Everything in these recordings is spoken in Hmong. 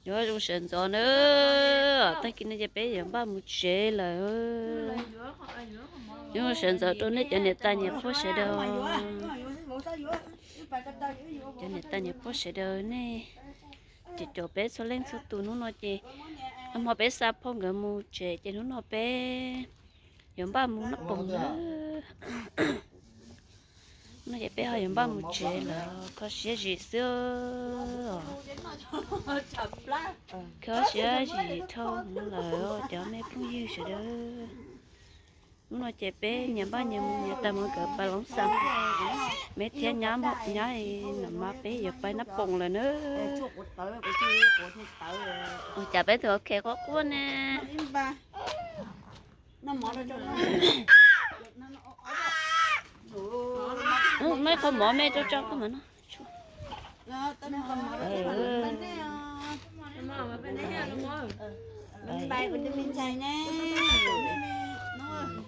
Nyob zoo sawv ntxov na, tag kis no ces peb yuav npaj mus tsev lawm. Nyob zoo sawv ntxov rau nej cov niam tais niam pog sawv daws. Cov niam tais niam pog sawv daws nej, ces caum peb txhua leej txhua tus. Hnub no ces nag hmo peb xa phauj nkawd mus tsev ces hnub no peb yuav npaj mus noj poom na. No ces peb ho yuav npaj mus tsev lawm, kho siab zim xwb. Kho siab zim dhau hwv lawm cov me phooj ywg sawv daws. Hnub no ces peb nyias npaj nyias mus, nyias tais mus nkawd pais Loob Xas, me thiab nyab, nyab no mas peb yuav pais noj poom lawm na. Ua cas peb tus ok quaj quaj ne? Muab qhov mov me rau tso koj mas no.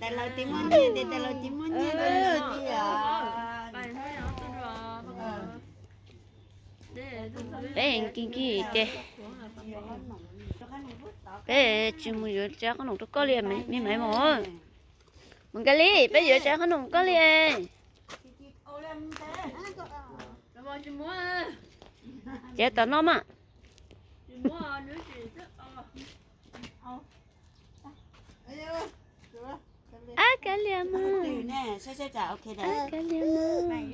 Tais laus tsis muaj nyiaj, tais laus tsis muaj nyiaj. Peb nkim nkim ces peb tsis mus yuav tsa qhob noom rau koj li, me maiv mos. Mus nkag li, peb yuav tsa qhob noom koj li. Ces tom no mas. Ab, kav liam mas. Ab, kav liam mas.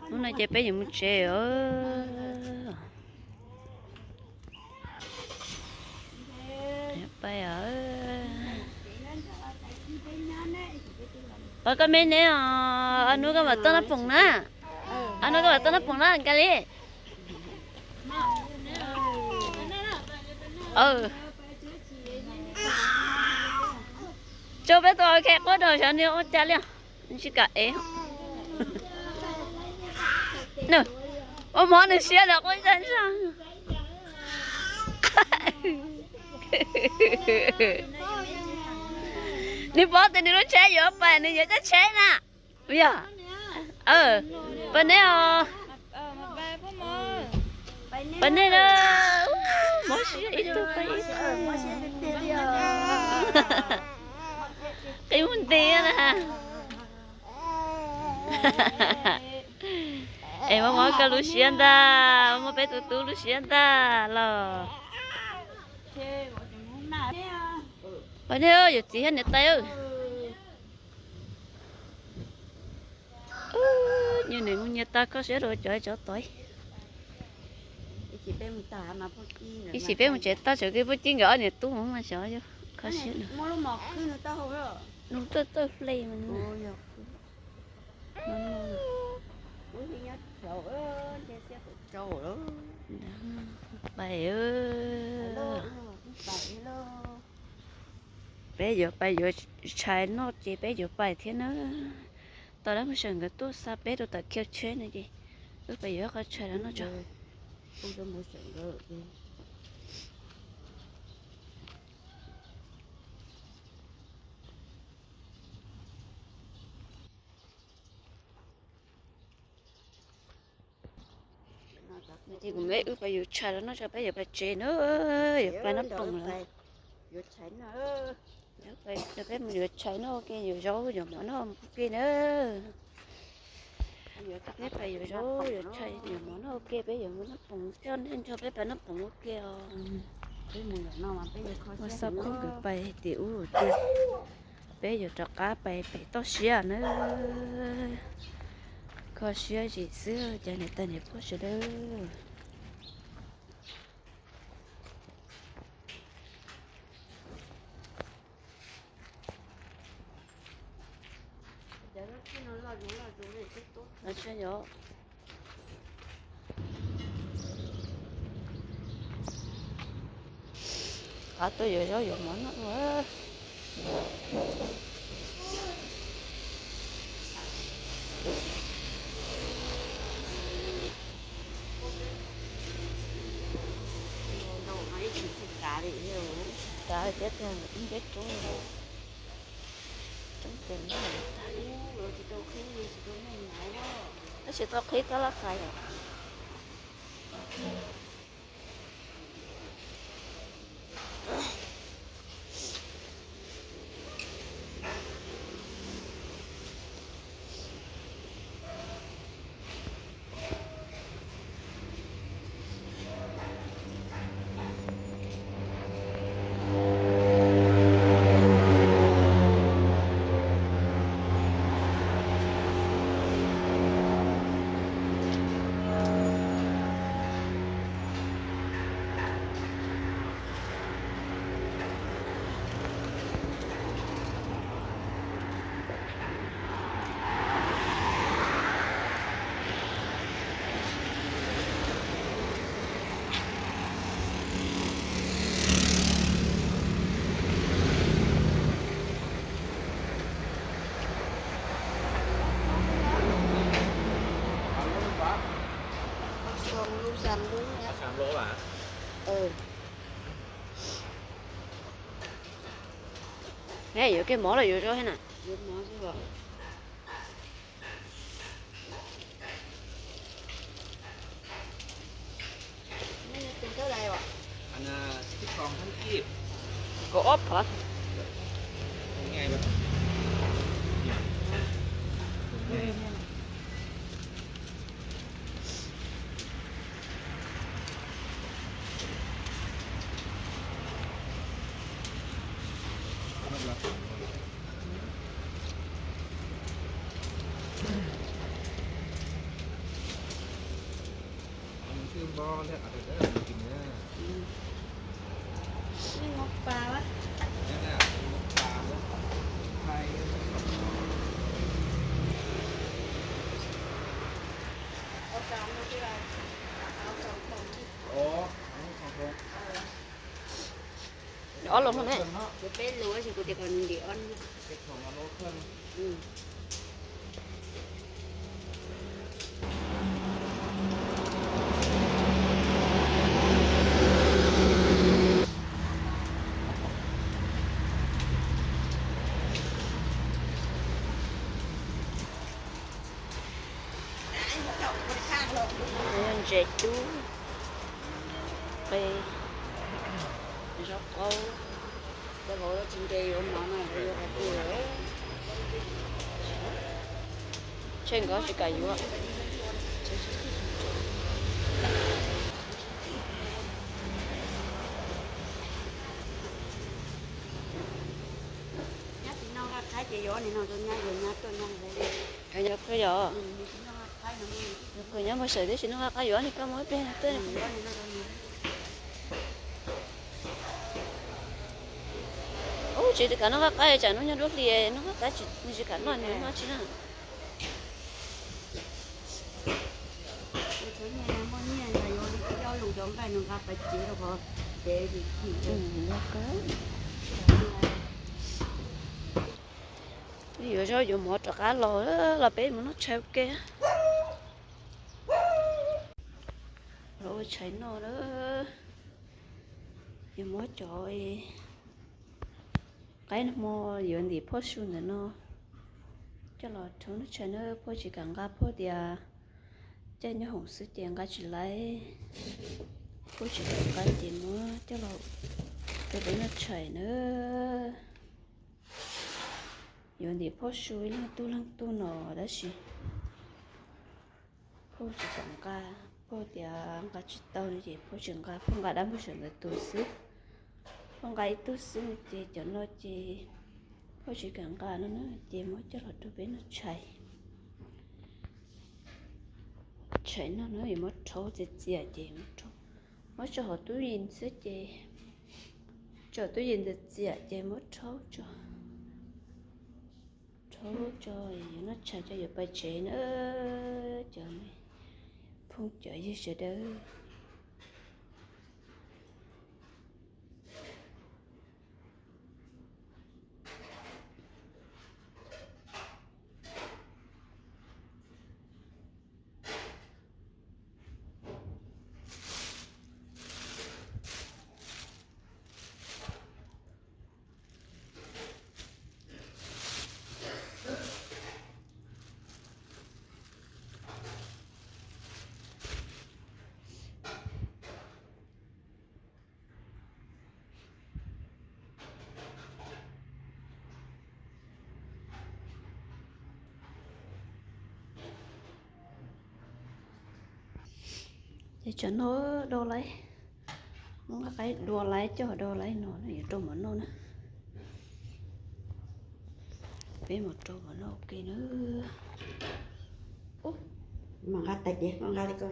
Hnub no ces peb yuav mus tsev os. Pais os. Pab koj me ne os, ob hnub koj mam tuaj noj poom na. Ob hnub koj mam tuaj noj poom na nkag li. Tso peb tus ok quaj rau xyov nws ua cas li, tsis kam ev. Ua mov nws siab nws quaj ntsa ntsa. Nws paub tias nws lub tsheb yuav pais nws yuav coj tsheb na. Yog, pais neb os. Pais neb na. Mob siab ib tug pais ib tug. Qi mus nti na. Es mob mob koj lub siab ntag, mob peb tus tub lub siab ntag los. Pais neb, yawm txiv thiab niam tais. Nyias nws mus nyias tag kho siab rau cov cov tod. Ib chim peb mus tsev tag tsam kiag puab cib nkawd ob niam tub mus mas xyov kho siab. Nws txawj txawj hle mas. Pais, peb yuav pais yuav tshais noj ces peb yuav pais thiab na. Tos dab muag seem nkawd tuaj xa peb rau tom khiv tsheb no ces wb pais yuav qhov tshais rau noj tso. Ces kuv me wb pais yuav tshais rau noj tso peb yuav pais tsev na, yuav pais noj poom lawm. Peb mus yuav tshais noj ua ke, yuav zaub yuav mov noj ua ke na. Peb pais yuav zaub yuav tshais yuav mov noj ua ke, peb yuav mus noj poom coj nej nrog peb pais noj poom ua ke os. Ua xa phooj nkawd pais tim ub ces peb yuav rov qab pais pem toj siab na. Kho siab zim xwb cov niam tais niam pog sawv daws. Qab tuaj yuav zaub yuav mov noj ua. Kav thiab, ib npeb roob, roob tes no tag li. Tsis tau qhib thiab laj qais yom. Yuav kiag mov los yuav zaub thiab na? Kaum ob phav. Ob lub no ne. Peb lub, kuv tias kom nws ntim ob. Ntses cub, qe, zaub qaub, cov vauv tsis nce yuav mov no yuav hais tias, tshe nkawd tsis kam yuav. Nyab tsis noj nqaij qaib ces yuav nim no rau nyab, yuav nyab tuaj noj ntawd. Yog, nws nyab mus sawv tiam sis noj nqaij qaib yuav nim koj mus ib pliag tuaj. Ub, tsis kam noj nqaij qaib tsam hnub nyoog dub hli noj nqaij qaib, nws tsis kam noj nws noj tsis na. Muaj nyiaj yuav coj lus cov nqaij no nqa pais tsev rau qhov kev. Yuav zaub yuav mov rov qab los, los peb mus noj tshais ua ke. Los ua tshais noj na. Yuav muab cov qaib hmo yuav ntim phauj su ntawm no coj los rau noj tshais na. Phauj tsis kam nqa, phauj tias caij nyob hoom xwb ces nqa tsis laiv. Phauj tsis kam nqa ces muab coj los rau peb noj tshais na. Yuav ntim phauj su ib leeg tug leej tug no tab sis phauj tsis kam nqa. Phauj tias nqa tsis tau no ces phauj tsis nqa, phauj nqa dab npog sawv ntawd tus xwb. Phauj nqa ib tug xwb no ces cov no ces phauj tsis kam nqa no na, ces muab coj los rau peb noj tshais. Tshais no na, yuav muab rhaub txias txias ces muab tso hauv tub yees xwb ces, tso tub yees ntxias txias ces muab rhaub tso. Rhaub tso, yuav noj tshais tso yuav pais tsev na. Cov phooj cov ywg sawv daws. Ces tsam no do laiv, muab nqaij qaib dua laiv coj do laiv no na, yuav rau mov noj na. Peb mus rau mov noj ua ke na. Ub, mas nqa tais diav nqa li ko.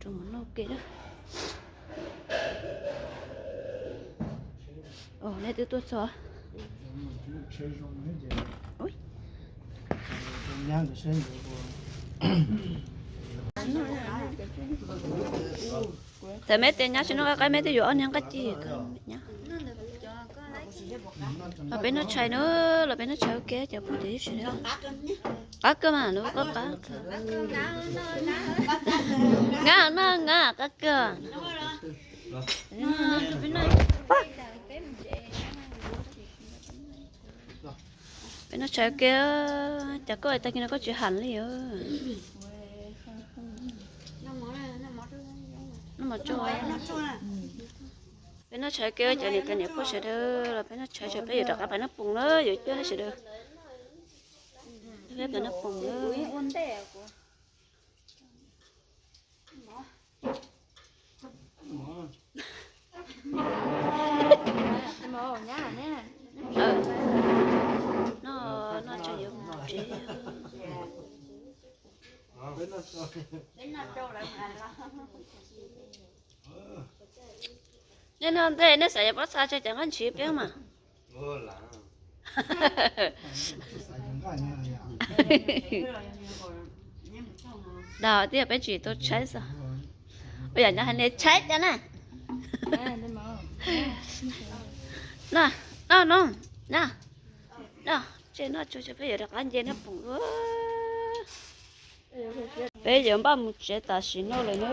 Rau mov noj ua ke na. Ov, nej twb tuaj txog. Thaum meb tias nyab tsis noj nqaij qaib, meb twb yuav ob niag nqaij ci nyab. Los peb noj tshais na, los peb noj tshais ua ke cov phooj ywg sawv daws. Qab kawg mas, lub qab qab. Nqa noj nqa qab kawg. Peb noj tshais ua ke, cas koj tag kis no koj tsis ham li os. Peb noj tshais ua ke, cov niam tais niam pog sawv daws, los peb noj tshais, peb yuav rov qab pais noj poom na, yuav coj nej sawv daws. Peb pais noj poom na. Noj, noj tso yuav mus tsev. Nej noj ntej nej xav yuav pob txha tso cov nqaij ntshiv peb mas. Dag tias peb tsis tau tshaib xwb. Ua yam nyob hais ne tshaib tiag na. Noj, noj, noj, noj, noj, tse noj tsuag tso peb yuav rov qab nce noj poom. Peb yuav npaj mus tsev tam sim no lawm na.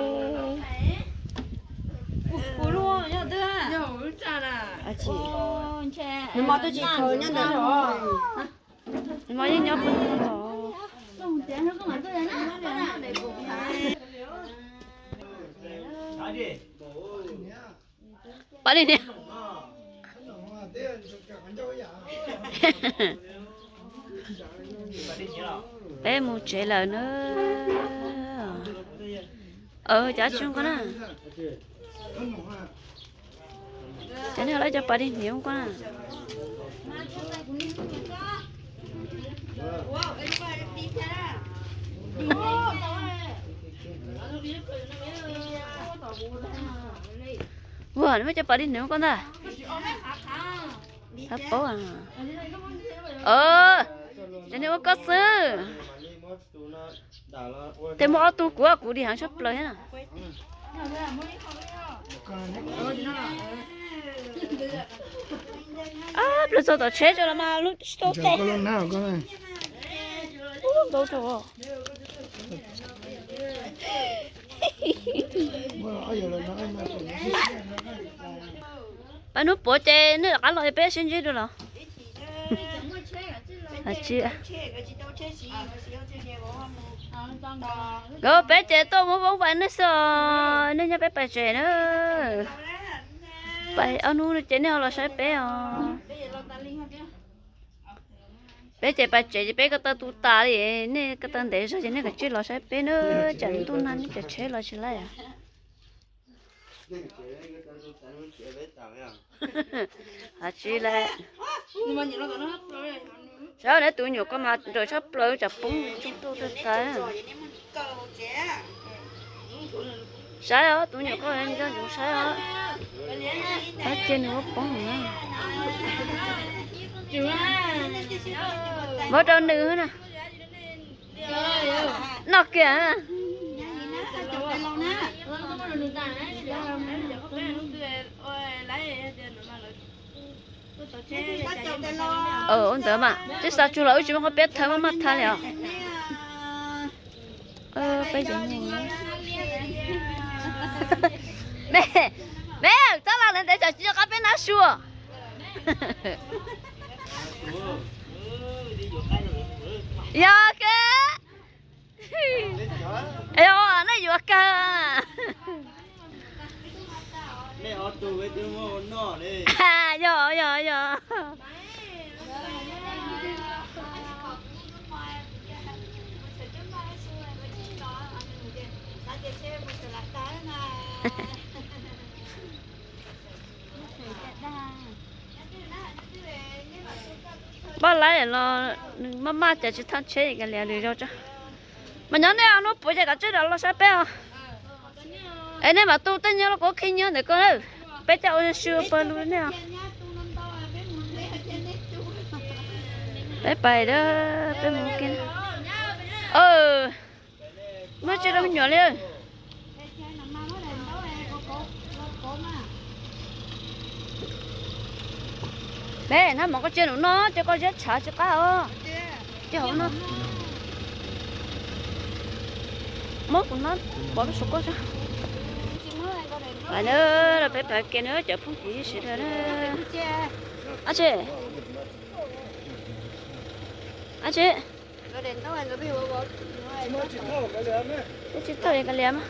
Nws mas twb tsis khaws nyob ntawm no. Nws mas yeej nyob pem no los. Pab li niam. Peb mus tsev lawm na. Cov tsis nqo na. Cov nej lawv cov pas dig hniav nqo na. Ua, nws muaj cov pas dig hniav koj ntag. Paub, cov niag ua koj xwb. Tej muaj ob tug kuv, kuv dig heev tshaj plaws thiab na. Plaws txog tom tsheb tso los mas lub tsis tau tes. Pab hnub puav ces nej rov qab los peb sib ntsib dua los. Nkawd peb ces tuaj muab voob vais nej xwb os, nej nyob peb pais tsev na. Pais ob hnub ces nej ho los saib peb os. Peb ces pais tsev ces peb ko taw tu tas li, nej ko taw ntev zog ces nej kav tsij los saib peb na, tsam ntuj nag nej cov tsheb los tsis laij. Hais tsis lawm. Saib neb tus nyuam ko mas nrawm tshaj plaws tsam poob tsuj tuj tag tag. Saib os, tus nyuam ko nco ntsoov saib os. Saib cia nws muab poob na. Muab rau nws na. Noj kiag. Ua ntawd mas twb xa tsuag los wb tsis muaj qhov piav thawb maj maj thab li os. Peb, me, txhob los ntev tsam tsis nco qab peb nab sua. Yog ke. Yog nej yuav kawg. Yog, yog, yog. Npaj laib los nws maj maj cas tsis thaj tsheb, ka lias lwm zaug tso. Mas nyob nej hnub puav ces kav tsij rov los saib peb os. Es nej mam tu tej nyob los kuv khi nyob ntawm koj na. Peb coj ua su pawg lug nej os. Peb pais da, peb mus kiag. Muab tsis rau me nyuam li. Peb hnab mov koj cia num no, cia koj ziab tshav tsis qab os. Cia hauv no. Muab kuv hnab pov rau saum koj. Pais na, peb pais kiag na cov phooj ywg sawv daws na. Ab tsi, ab tsi. Tsis tau ka liam mas.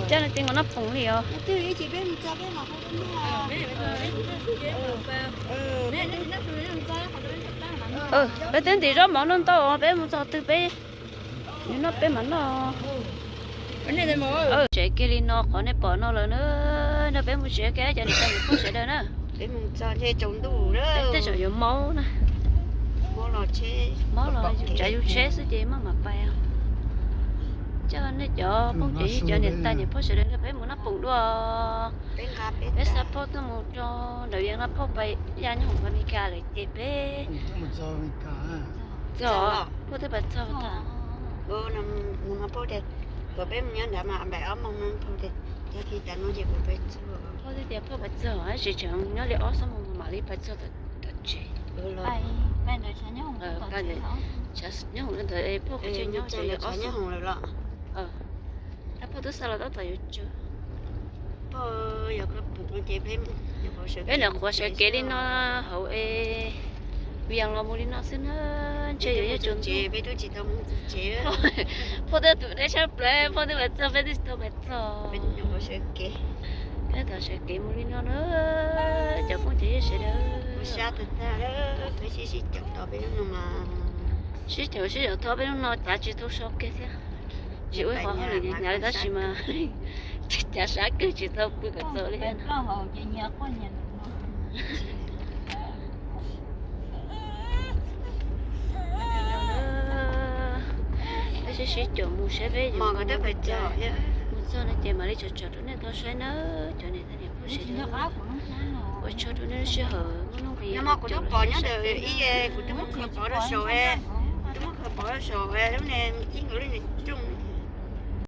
Coj no ces nkaus noj poom li os. Peb twb ntim zaub mov noj ntau, peb mus txog twg peb yuav noj peb mam noj. Tsev kiag li no qhov nej pom no lawm na, no peb mus tsev kiag cov niam tais niam pog sawv daws na. Peb tej zaum yuav maub na. Maub los tsav yus tsheb xwb ces maj mam pais. Coj nej cov phooj ywg cov niam tais niam pog sawv daws na peb mus noj poom dua. Peb xa phauj tuaj mus rau nram Vias Nas, phauj pais ya nyob hauv Amelikas lawm ces peb txog, phauj twb pais txog tas. Phauj tias phauj pais txog, tsis tseem nyob li ob xuab moos mam li pais txog tom tsev. Nyob hauv ntawd phauj qhov chaw nyob ces ob xuab moos lawm los. Tab phauj twb xa los tab tom yuav tsaus. Peb nyuam qhuav sawv kev li no hauv es Vias los mus li no xwb na, ntshe yuav yog tsaus ntuj. Phauj twb tus deb tshaj plaws, phauj twb pais txog peb twb tsis tau pais txog. Peb tau sawv kev mus li no na, cov phooj ywg sawv daws. Sib caum sib caum tau peb lub no cav tsis tau so kiag thiab. Tsis ua qhov hauj lwm hnyav li tab sis mas cav sab kawg tsis tau pw kom txaus li. Peb sib sib caum mus saib peb yuav mus txog no ces mam li tsom tsom rau nej tau saib nawb cov niam tais niam pog sawv daws. Ua tsaug rau nej lub sij hawm muaj nuj nqis. Kuv twb pom nyob ntawm ib, kuv twb muab khaws pov rau saum, kuv twb muab khaws pov rau saum lub niag ib nkawd lub niag rooj